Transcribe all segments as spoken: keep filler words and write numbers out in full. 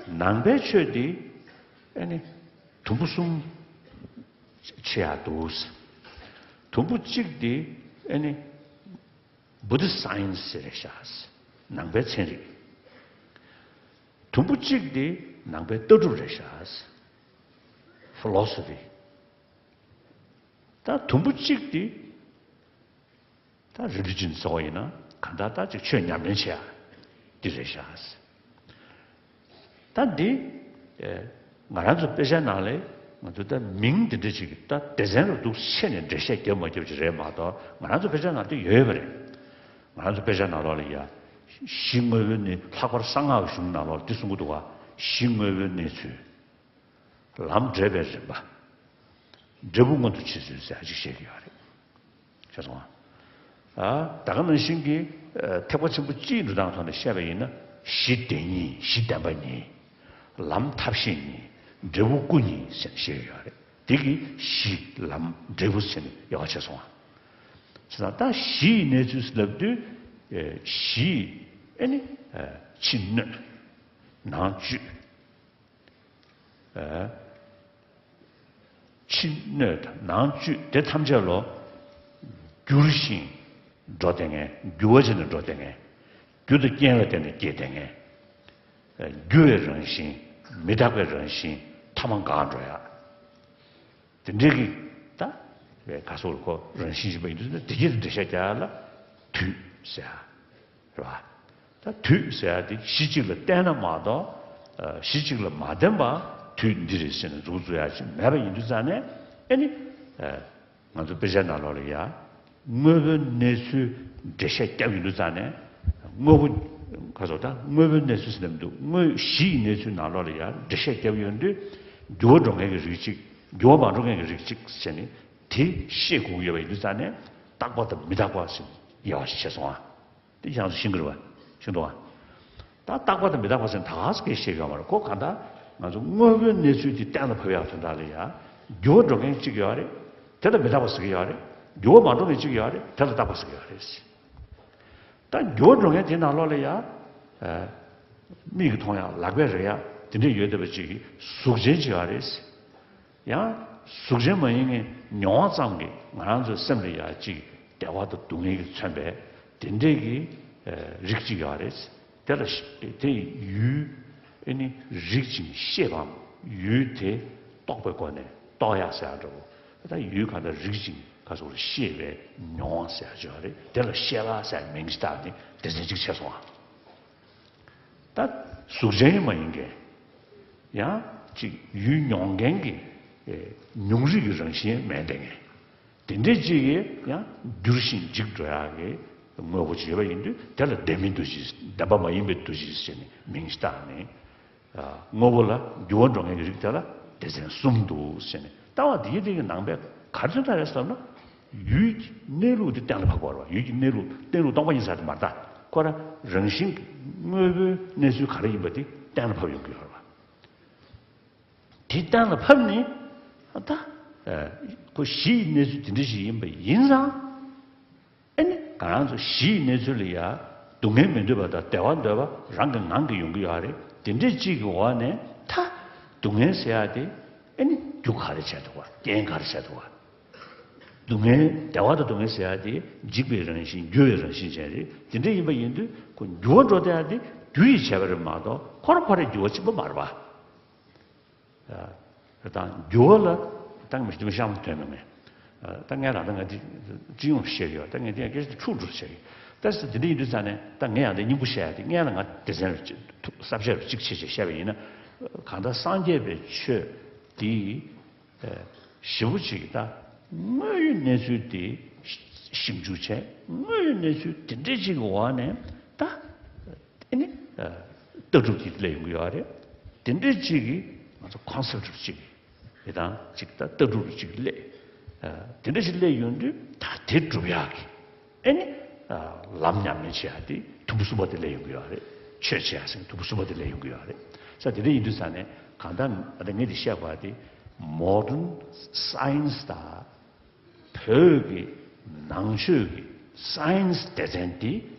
ནང་པའི་ཆོས་འདི་ཨེ་ནི་དུམ་བུ་གསུམ་ཕྱེ་ཡག་འདུག། དུམ་བུ་གཅིག་འདི་ཨེ་ནི་Buddhist science ཟེར་རེད་ཤག། ནང་པའི་ཚན་རིག། དུམ་བུ་གཅིག་འདི་ནང་པའི་ལྟ་གྲུབ་རེད་ཤག། Philosophy། ད་དུམ་བུ་གཅིག་འདི་ད་religion ཟེར་བ་ཡིན་ན་གང་ལྟར་ད་ཅིག་ཆོས་ཉམས་ལེན་བྱེད་ཡག་འདི་རེད་ཤག། ད་འདི་ཨེ་ང་རང་ཚོ་དཔེ་ཆའི་ནང་ལ་ང་ཚོ་ད་མིང་འདི་འདྲ་ཅིག་ད་སྡེ་ཚན་རུ་འདུག་ཆེ་ནས་འགྲེལ་བཤད་རྒྱབ་མ་རྒྱབ་ཅིག་རེད་མ་གཏོགས། ང་རང་ཚོ་དཔེ་ཆའི་ནང་འདི་ཡོད་པ་རེད། ང་རང་ཚོ་དཔེ་ཆ་ནང་ལོགས་ལ་ཡ། གཞི་དངོས་པོའི་གནས། ལྷག་པར་གསང་སྔགས་གཞུང་ནང་ལོགས་ལ་འདི་གསུང་གི་འདུག་ག། གཞི་དངོས་པོའི་གནས་ཚུལ། ལམ་འབྲས་པའི་རིམ་པ། འབྲས་བུ་མངོན་དུ་བྱེད་ཚུལ་ཟེར་ཡག་ཅིག་བཤད་ཀྱི་ཡོད་རེད། ཤེས་སོང་ཨ། ད་ག་ནང་བཞིན་གྱི་ཨ་ཐེག་པ་ཆེན་པོ་སྤྱིའི་འགྲོ་སྟངས་ཐོག་ནས་བཤད་པ་ཡིན་ན། གཞི་བདེན་གཉིས། གཞི་བདེན་པ་གཉིས། ལམ་ཐབས་ཤེས་གཉིས། འབྲས་བུ་སྐུ་གཉིས་ཟེར་ནས་བཤད་ཀྱི་ཡོད་རེད། དེ་གི་གཞི་ལམ་འབྲས་བུ་ཟེར་ནས་དབྱེ་བ་ཕྱེ་སོང་ཨ། བྱས་ཙང་ད་གཞི་ཡི་གནས་ཚུལ་ལབ་དུས། ཨེ་གཞི་ཨེ་ནི་ཨེ་ཕྱི་སྣོད། ནང་བཅུད། ཨེ་ཕྱི་སྣོད་དང་ནང་བཅུད་དེ་ཐམས་ཅད་ལོ། འགྱུར་ཞིང་འགྲོ་བསྡད་མཁན། འགྱུར་བ་བྱས་ནས་འགྲོ་བསྡད་མཁན། རྒྱུ་དང་རྐྱེན་ལ་བརྟེན་ནས་སྐྱེ་བསྡད་མཁན། ཨེ་འགྱུར་བའི་རང་བཞིན། མི་རྟག་པའི་རང་བཞིན། ཐ་མ་འགག་འགྲོ་ཡག། དེ་འདྲའི་གི་ད་བའི་ག་སོགས་ལ་ཁོ་རང་བཞིན་ཡིན་པ་ཡིན་དུས་ན། དེ་གྱིས་འགྲེལ་བཤད་རྒྱག་ཡག་ལ་དུས་ཟེར་ཡག་རེད་བ། ད་དུས་ཟེར་ཡག་དེ་གཞི་གཅིག་ལ་བརྟེན་ན་མ་གཏོགས། ཨ་གཞི་གཅིག་ལ་མ་བརྟེན་པ་དུས་འདི་རེད་ཟེར་ནས་མཛུབ་བཙུགས་ཡག་ཅིག་མེད་པ་ཡིན་དུས་ཙང་ནས། ཨེ་ནི་ཨ་ང་ཚོ་དཔེ་ཆའི་ནང་ལོགས་ལ་ཡ། དངོས་པོའི་གནས་ཚུལ་འགྲེལ་བཤད་རྒྱབ་ཡོང་དུས་ཙང་ནས། དངོས་པོ་ག་ཚོད་ད་དངོས་པོའི་གནས་ཚུལ་ཟེར་ནས་མི་འདུག། དངོས་གཞི་ཡི་གནས་ཚུལ་ནང་ལོགས་ལ་ཡ་འགྲེལ་བཤད་རྒྱབ་ཡོང་དུས། འགྱུར་བ་འགྲོ་མཁན་གྱི་རིགས་གཅིག། འགྱུར་བ་མ་འགྲོ་མཁན་གྱི་རིགས་གཅིག་ཟེར་ནས་དེ་ཤེས་དགོས་ཀྱི་ཡོད་པ་ཡིན་དུས་ཙང་ནས། རྟག་པ་དང་མི་རྟག་པ་ཟེར་དབྱེ་བ་ཕྱེ་སོང་ཨ། དེ་ཡང་ཤིང་གི་རེད་བ། ཤིང་ཏོག་ཨ། ད་རྟག་པ་དང་མི་རྟག་པ་ཟེར་ད་ག་ཟེ་གས་བཤད་ཡོད་མ་རེད། ཁོ་གང་ལྟར་ང་ཚོ་དངོས་པོའི་གནས་ཚུལ་དེ་གཏན་ལ་ཕབ་ཡག་དོན་དག་ལ་ཡ། འགྱུར་བ་འགྲོ་མཁན་གཅིག་ཡོད་རེད། དེ་ལ་མི་རྟག་པ་ཟེར་གྱི་ཡོད་རེད། འགྱུར་བ་མ་འགྲོ་མཁན་གཅིག་ཡོད་རེད། དེ་ལ་རྟག་པ་ཟེར་གྱི་ཡོད་རེད། ད་འགྱུར་བ་འགྲོ་མཁན་དེ་ནང་ལོགས་ལ་ཡ། ཨ་མིག་གིས་མཐོང་ཡག། ལག་པས་རེག་ཡག། དེ་འདྲས་ཡོད་བསྡད་པ་ཅིག་གི་གཟུགས་ཅན་ཅིག་ཡོད་རེད། ཡང་གཟུགས་ཅན་མ་ཡིན་མཁན་མྱོང་བ་ཙམ་གྱིས་ང་རང་ཚོའི་སེམས་ལ་ཡ་ཅིག་བདེ་བ་དང་སྡུག་བསྔལ་གྱིས་མཚོན་པའི་དེ་འདྲས་ཀྱི་ཨེ་རིགས་ཅིག་ཡོད་རེད། དེ་ལ་ཤ་དེ་ཡུལ་ཨེ་ནི་རིག་ཅིང་ཤེས་པའམ། ཡུལ་དེ་རྟོགས་པའི་སྒོ་ནས་རྟོགས་ཡག་ཟེར་ཡག་འདྲ་བོ། ད་ཡུལ་གང་ལྟར་རིག་ཅིང་ག་ཚོད་ཤེས་པའི་མྱོང་བ་ཟེར་ཡག་ཅིག་ཡོད་རེད། དེ་ལ་ཤེས་པ་ཟེར་མིང་ཅིག་བཏགས་ནས་སྡེ་ཚན་གཅིག་ཕྱེ་སོང་ཨ། ད་གཟུགས་ཅན་ཡང་མ་ཡིན་མཁན། ཡང་ཅིག་ཡུལ་མྱོང་མཁན་གྱི་ཨེ་མྱོང་རིག་གི་རང་བཞིན་མེད་བསྡད་མཁན། དེ་འདྲའི་ཅིག་གིས་ཡང་འགྱུར་ཞིང་འཇིག་འགྲོ་ཡག་གི་དངོས་པོ་ཅིག་ཡོད་པ་ཡིན་དུས། དེ་ལ་བདེན་མིན་འདུ་བྱེད། བདེན་པ་མ་ཡིན་པའི་འདུ་བྱེད་ཟེར་ནས་མིང་ཞིག་བཏགས་ནས། ཨ་དངོས་པོ་ལ་འགྱུར་བ་འགྲོ་མཁན་གྱི་རིགས་དེ་ལ་སྡེ་ཚན་གསུམ་འདུག་ཟེར་ནས། ལྟ་བ་འདི་ཡི་དེ་གི་ནང་པའི་ག་རེ་མཚོན་ཐབས་རེད་ཟེར་ན། ཡུལ་གྱི་གནས་ལུགས་དེ་གཏན་ལ་ཕབ་དགོས་རེད་བ། ཡུལ་གྱི་གནས་ལུགས། གནས་ལུགས་སྟོང་པ་ཉིད་ཟེར་དེ་མ་རེད་ད། ཁོ་རང་རང་བཞིན་གྱི་དངོས་པོའི་གནས་ཚུལ་ག་རེ་ཡིན་པ་དེ་གཏན་ལ་ཕབ་ཡོང་གི་ཡོད་རེད་བ། དེ་གཏན་ལ་ཕབ་ནས་ད་ཨ་ཁོ་གཞི་ཡི་གནས་ཚུལ་དེ་འདྲ་ཞིག་ཡིན་པ་ཡིན་ཙང་། ཨེ་ནི་ང་རང་ཚོ་གཞིའི་གནས་ཚུལ་ལ་ཡ་སྡུག་བསྔལ་མི་འདོད་པ་དང་བདེ་བ་འདོད་པ་རང་གི་ངང་གིས་ཡོང་གི་ཡོད་རེད། དེ་འདྲའི་གཅིག་གི་འོག་ནས་ད་སྡུག་བསྔལ་ཟེར་ཡག་དེ་ཨེ་ནི་རྒྱུ་ག་རེ་བྱས་འདུག་བ། རྐྱེན་ག་རེ་བྱས་འདུག་བ། སྡུག་བསྔལ། བདེ་བ་དང་སྡུག་བསྔལ་ཟེར་ཡག་དེ་འཇིག་པའི་རང་བཞིན། འགྱུར་བའི་རང་བཞིན་ཅན་རེད། དེ་འདྲ་ཡིན་པ་ཡིན་དུས་ཁོ་འགྱུར་བ་འགྲོ་བསྡད་ཡག་དེ་རྒྱུ་ཡིས་བྱས་པ་རེད་མ་གཏོགས། ཁོ་རང་ཁོ་རང་འགྱུར་བ་ཕྱིན་པ་མ་རེད་བ། ཨ་དང་འགྱུར་བ་ལ་ད་ངས་མི་ཤང་དོན་མེད་མེད། ཨ་ད་ངས་ལ་ད་ང་འདི་སྤྱི་ཡོངས་བཤད་ཡོད། ད་ངས་འདི་ཡང་སྐད་ཆ་འཁྲུག་འགྲོ་བྱས་ཡོད། ད་ཟེར་དེ་འདྲ་ཡིན་དུས་ཙང་ནས་ད་ངས་ཡང་འདི་སྙིང་པོ་བཤད་ཡག་དེ། ངས་ལ་ང་སྡེ་ཚན་རུ་གཅིག་ཐུག་ས་བཤད་རུ་གཅིག་བྱས་བྱས་བཤད་པ་ཡིན་ན། གང་ལྟར་སངས་རྒྱས་པའི་ཆོས་འདི་ཨ་ཞེ་པོ་ཅིག་ད་དངོས་ཡོད་གནས་ཚུལ་དེ་ཞིབ་འཇུག་བྱས། དངོས་ཡོད་གནས་ཚུལ་དེ་འདྲ་ཅིག་གི་འོག་ནས་ད། ཨེ་ནི་ཨ་ལྟ་གྲུབ་ཀྱི་སླེབས་ཡོང་གི་ཡོད་རེད། དེ་འདྲ་ཅིག་གིས་ང་ཚོ་ཁོན་སེབ་ཊི་ཅིག་ཡི་དང་ཅིག་ད་ལྟ་གྲུབ་ཅིག་སླེབས། ཨ་དེ་འདྲ་ཞིག་སླེབས་ཡོང་དུས་ད་དེ་སྒྲུབ་ཡག་གི་ཨེ་ནི་ཨ་ལམ་ཉམས་ལེན་བྱེད་ཡག་དེ་དུམ་བུ་གསུམ་པ་དེ་སླེབས་ཡོང་གི་ཡོད་རེད། ཆོས་བྱེད་ཡག་ཟེར་དུམ་བུ་གསུམ་པ་དེ་སླེབས་ཡོང་གི་ཡོད་རེད། ས་དེ་འདྲ་ཡིན་དུས་ཙང་ནས་གང་ལྟར་ཨ་ད་ངས་འདི་བཤད་པ་དེ་མོ་ཌན་སའེན་སི་དང་། བོད་ཀྱི་ནང་ཆོས་ཀྱི་སའེན་སི་སྡེ་ཚན་འདི་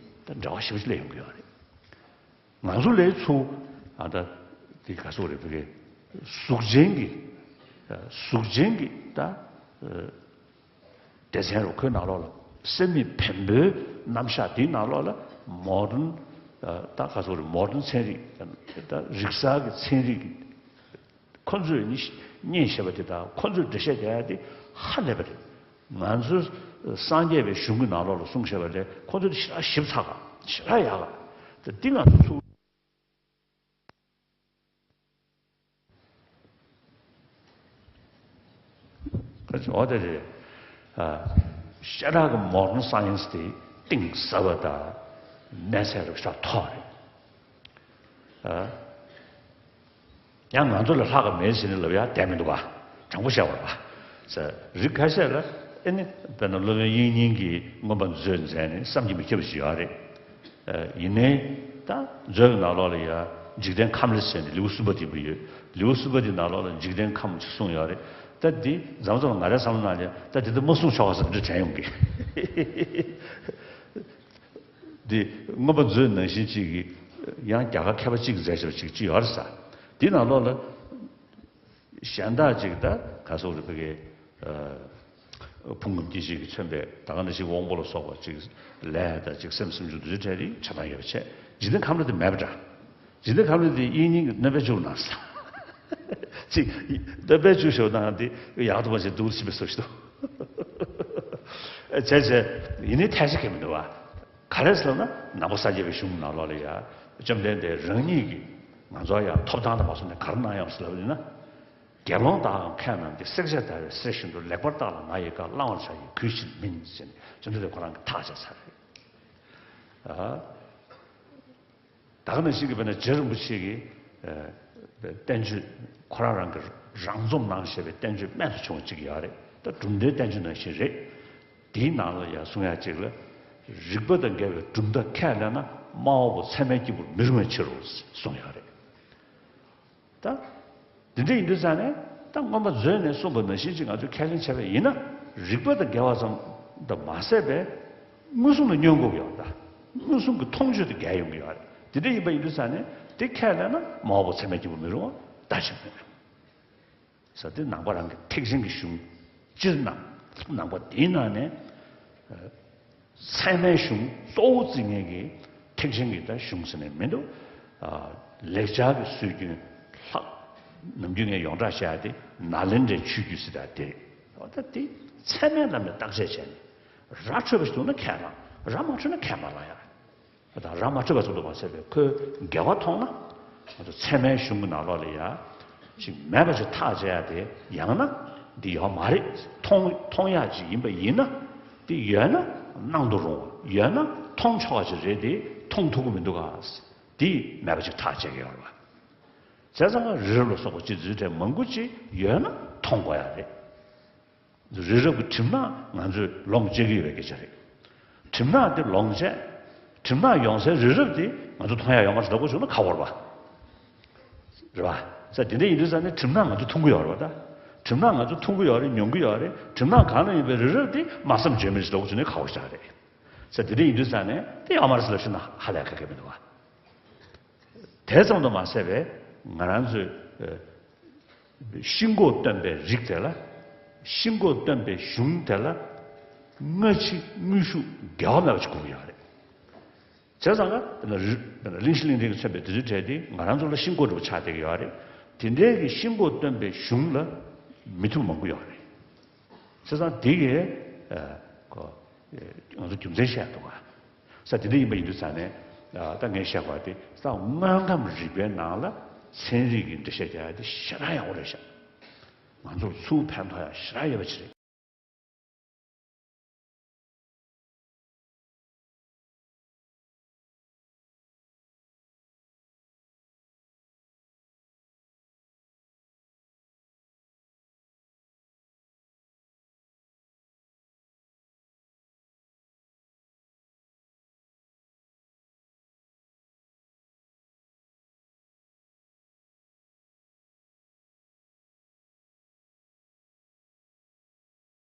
ད་འབྲེལ་བ་ཞེ་པོ་ཅིག་སླེབས་ཡོང་གི་ཡོད་རེད། ང་ཚོ་ལས་ཚུར་ཨ་ད་ དེ་ག་སོགས་རེད། བོད་ཀྱི་གཟུགས་ཅན་གྱི་གཟུགས་ཅན་གྱི་ད་སྡེ་ཚན་རུ་ཁོའི་ནང་ལོགས་ལ་སེམས་མེད་བེམ་པོའི་རྣམ་གཞག་དེའི་ནང་ལོགས་ལ་མོ་ཌན་ད་ག་སོགས་རེད། མོ་ཌན་ཚན་རིག་ད་རིག་གསར་གྱི་ཚན་རིག་གི་ཁོ་ཚོས་ནི་བརྙས་བཤད་པ་དེ་དང་ཁོ་ཚོས་འགྲེལ་བཤད་རྒྱག་ཡ་དེ་ཧ་ལས་པ་རེད། ང་ཚོའི་སངས་རྒྱས་པའི་གཞུང་གི་ནང་ལོགས་ལ་གསུངས་བཞག་པ་ལས་ཁོ་ཚོས་དེ་ཞེ་དྲག་ཞིབ་ཚགས་ག་ཞེ་དྲག་ཡག་ག་དེ་འདི་ང་ཚོ་ཚུགས། ཁ་ཅིག་འོ་དེ་རེད། ཨ། ཤ་ཁྲག་གི་མོ་ཌན་སའེན་སི་དེ་གཏིང་ཟབ་པ་དང་གནས་ཚད་རུ་ཤ་མཐོ་བ་རེད། ཨ། ཡང་ང་ཚོ་ལ་ལྷག་ག་མེད་ཟེར་ནས་ལབ་ཡ་བསྡད་མི་འདུག་ག་དྲང་པོ་བཤད་པ་ལ། རིགས་ཁ་ཤས་ལ་ཨེ་ནི་དཔེར་ན་སློབ་དཔོན་དབྱིག་གཉེན་གྱིས་མངོན་པ་མཛོད་མཛད་ནས་བསམ་གྱིས་མི་ཁྱབ་པ་ཞིག་ཡོད་རེད། ཡིན་ནའི་ད་མཛོད་ཀྱི་ནང་ལོགས་ལ་ཡ་འཇིག་རྟེན་ཁམས་གླེགས་ཟེར་ནས་ལེའུ་གསུམ་པ་དེ་བུ་ཡོད། ལེའུ་གསུམ་པ་དེ་ནང་ལོགས་ལ་འཇིག་རྟེན་ཁམས་ཅིག་གསུངས་ཡོད་རེད། ད་འདི་མཚམས་མཚམས་ང་རའི་བསམ་བློ་ནང་ལ་ད་འདི་ད་མ་གསུངས་ཆོག་ག་ཟེར་འདྲ་དྲན་ཡོང་གི། འདི་མངོན་པ་མཛོད་ནང་བཞིན་གཅིག་གིས་ཡང་རྒྱ་གར་མཁས་པ་གཅིག་གིས་མཛད་བྱ་ཅིག་ཅིག་ཡོད་རེད་ས། འདི་ནང་ལོགས་ལ། གཞན་དག་ཅིག་ད་ག་སོགས་རེད། བོད་ཀྱི་ཨ་ཕུང་ཁམས་སྐྱེ་མཆེད་ཀྱིས་མཚོན་པའི་ད་ག་ནང་བཞིན་དབང་པོ་ལ་སོགས་པ་ཅིག་ལས་དང་ཅིག་སེམས་སུམ་ཅུ་རྡོ་རྗེ་ཕྲད་རིགས་ཆ་ཚང་ཡོད་པ་བྱས། འཇིག་རྟེན་ཁམས་ལ་དེ་མེད་པ་འདྲ། འཇིག་རྟེན་ཁམས་ལ་དེ་དབྱིག་གཉེན་གྱིས་སྣོན་པ་བཅུག་གནང་ས། ཅིག་སྣོན་པ་བཅུག་ཞོག་གནང་དེ་ཡག་ཏུ་མ་བྱས་སྡུག་ཏུ་ཕྱིན་པའི་བཟོ་ཞིག་འདུག་བྱས་བྱས་ཡིན་ནའི་ཐལ་ཆ་གང་ཡང་མི་འདུག་བ། ག་རེ་ཟེར་ན་ནང་པ་སངས་རྒྱས་པའི་གཞུང་ནང་ལོགས་ལ་ཡ་བཅོམ་ལྡན་འདས་རང་ཉིད་ཀྱིས་ང་ཚོ་ཡང་ཐོབ་ཐང་དང་མ་སོང་ནས་ག་རེ་གནང་ཡོད་ཟེར་ལབ་ཡིན་ན། དགེ་སློང་དག་གམ་མཁས་རྣམས་ཀྱིས། བསྲེགས་བཅད་བརྡར་བའི་གསེར་བཞིན་དུ། ལེགས་པར་བརྟགས་ལ་ང་ཡི་བཀའ། བླང་བར་བྱ་ཡི་གུས་ཕྱིར་མིན་ཟེར་ནས་བཅོམ་ལྡན་འདས་ཁོ་རང་གིས་ཐག་བཅད་ཚར་རེད། ཨ། ད་ག་ནང་བཞིན་གྱི་དཔེར་ན་རྗེ་རིན་པོ་ཆེ་གིས་ཨ་བསྟན་བཅོས་ཁོ་རང་རང་གིས་རང་རྩོམ་གནང་བཞག་པའི་བསྟན་བཅོས་རྨད་དུ་བྱུང་བ་གཅིག་ཡོད་རེད། ད་གྲུབ་མཐའི་བསྟན་བཅོས་ནང་བཞིན་རེད། དེའི་ནང་ལ་ཡང་གསུང་ཡ་གཅིག་ལ། རིགས་པ་དང་འགལ་བའི་གྲུབ་མཐའ་ཁས་ལེན་ན་སྨྲ་བ་པོ་ཚད་མའི་སྐྱེས་བུར་མི་རུང་བའི་ཕྱིར་རོ་གསུངས་ཡོད་རེད། ད་འདི་འདྲ་ཡིན་དུས་ཙང་ནས་ད་མངོན་པ་མཛོད་ནས་གསུངས་པ་ནང་བཞིན་ཅིག་ང་ཚོས་ཁས་ལེན་བྱས་པ་ཡིན་ན། རིགས་པ་དང་འགལ་བ་ཙམ་དུ་མ་ཟད་པའི་མངོན་སུམ་ལ་བསྙོན་དགོས་ཀྱི་ཡོད་རེད། ད་མངོན་སུམ་གྱི་མཐོང་ཆོས་དང་འགལ་ཡོང་གི་ཡོད་རེད། དེ་འདྲ་ཡིན་པ་ཡིན་དུས་ཙང་ནས་དེ་ཁས་ལེན་ན་སྨྲ་བ་པོ་ཚད་མའི་སྐྱེས་བུར་མི་རུང་བ་ལྟ་ཅི་སྨོས་མེད། ས་དེ་ནང་པ་རང་གི་ཐེག་ཆེན་གྱི་གཞུང་སྤྱིར་ན་ནང་པ་དེའི་ནང་ནས་ཚད་མའི་གཞུང་གཙོ་བོ་བརྩི་མཁན་གྱི་ཐེག་ཆེན་གྱི་ད་གཞུང་ཟེར་ནས་མི་འདུག་ཨ། ལེགས་སྦྱར་གྱི་སྲོལ་རྒྱུན་ལྷག་ནམ་རྒྱུན་ངས་ཡོངས་གྲགས་བཤད་ཡ་དེ་ནཱ་ལེནྡྲའི་ཆོས་བརྒྱུད་ཟེར་ཡ་དེ་རེད། འོ་ད་དེ་ཚད་མའི་ལམ་ནས་བརྟག་དཔྱད་བྱས་ནས་ར་འཕྲོད་པ་ཞིག་འདུག་ན་ཁས་བླངས། ར་མ་འཕྲོད་ན་ཁས་མ་བླངས་ཡ། དང་རང་མ་འཕྲོད་པ་ཙམ་དུ་མ་ཟད་པའི་ཁོའི་འགལ་བ་མཐོང་ན། ང་ཚོ་ཚད་མའི་གཞུང་གི་ནང་ལོགས་ལ་ཡ། ཅིག་མེད་པ་ཅིག་ཐག་བཅད་ཡ་དེ་ཡང་ན་འདི་ཡོད་མ་རེད། མཐོང་མཐོང་ཡ་ཅིག་ཡིན་པ་ཡིན་ན། འདི་ཡོད་ན་སྣང་དུ་རུང་བ། ཡོད་ན་མཐོང་ཆོག་པ་ཅིག་རེད་དེ་མཐོང་ཐུབ་ཀྱི་མི་འདུག་ག་འདི་མེད་པ་ཅིག་ཐག་བཅད་ཀྱི་ཡོད་རེད་བ། བྱས་ཙང་རི་རབ་ལ་སོགས་པ་སྤྱི་རྫུས་གྲས་མང་པོ་ཅིག་ཡོད་ན་མཐོང་དགོས་ཡ་རེད། རི་རབ་ཀྱི་གྲིབ་ནག་ང་ཚོས་ལོངས་སྤྱད་ཀྱི་ཡོད་པའི་སྐད་ཆ་རེད། གྲིབ་ནག་དེ་ལོངས་སྤྱད། གྲིབ་ནག་ཡོང་སའི་རི་རབ་དེ་ང་ཚོ་མཐོང་ཡ་ཡོད་མ་རེད་ལབ་དགོས་བྱུང་ན་ཁག་པོ་རེད་པ། རེད་པ། ས་དེ་འདྲ་ཡིན་དུས་ཙང་ནས་གྲིབ་ནག་ང་ཚོ་མཐོང་གི་ཡོད་རེད་པ་ད། གྲིབ་ནག་ང་ཚོ་མཐོང་གི་ཡོད་རེད། མྱོང་གི་ཡོད་རེད། གྲིབ་ནག་གང་ན་ཡོད་པའི་རི་རབ་དེ་མ་བསམ་བརྗོད་མེད་ཅིག་ལབ་དགོས་བྱུང་ན་ཁག་པོ་ཞིག་རེད། ས་དེ་འདྲ་ཡིན་དུས་ཙང་ནས་དེ་ཡོད་མ་རེད་ཟེར་ལབ་བྱུང་ན་ཧ་ལས་ཁག་གི་མི་འདུག་བ། དེ་ཙམ་དུ་མ་ཟད་པའི་ང་རང་ཚོའི་ཤིན་ལྐོག་སྟོན་པའི་རིགས་དེ་ལ། ཤིན་ལྐོག་སྟོན་པའི་གཞུང་དེ་ལ་སྔ་ཕྱི་དངོས་ཤུགས་འགལ་བ་མེད་པ་ཞིག་དགོས་ཀྱི་ཡོད་རེད། བྱས་ཙང་ཀ་གླིང་བཞི་གླིང་ཕྲན་གྱིས་མཚོན་པའི་དེ་ཚོའི་གྲས་དེ་ང་རང་ཚོ་ལ་ཤིན་ལྐོག་འདྲ་པོ་ཆགས་བསྡད་ཀྱི་ཡོད་རེད། དེ་འདྲའི་གི་ཤིན་ལྐོག་སྟོན་པའི་གཞུང་ལ་མི་མཐུན་མང་པོ་ཡོད་རེད། བྱས་ཙང་དེ་གི་ཨ་ཁོ་ང་ཚོ་རྒྱུ་མཚན་བཤད་འདུག་ག་ས་དེ་འདྲ་ཡིན་པ་ཡིན་དུས་ཙང་ནས་ཨ་ད་ངས་བཤད་པ་དེ་ས་དངོས་ཁམས་རིག་པའི་ནང་ལ་ཚན་རིག་གི་འགྲེལ་བཤད་རྒྱག་ཡ་དེ་ཞེ་དྲག་ཡག་པོ་རེད་ཤག་ང་ཚོར་ཚུར་ཕན་ཐོགས་ཡ་ཞེ་དྲག་ཡོད་པ་ཅིག་རེད།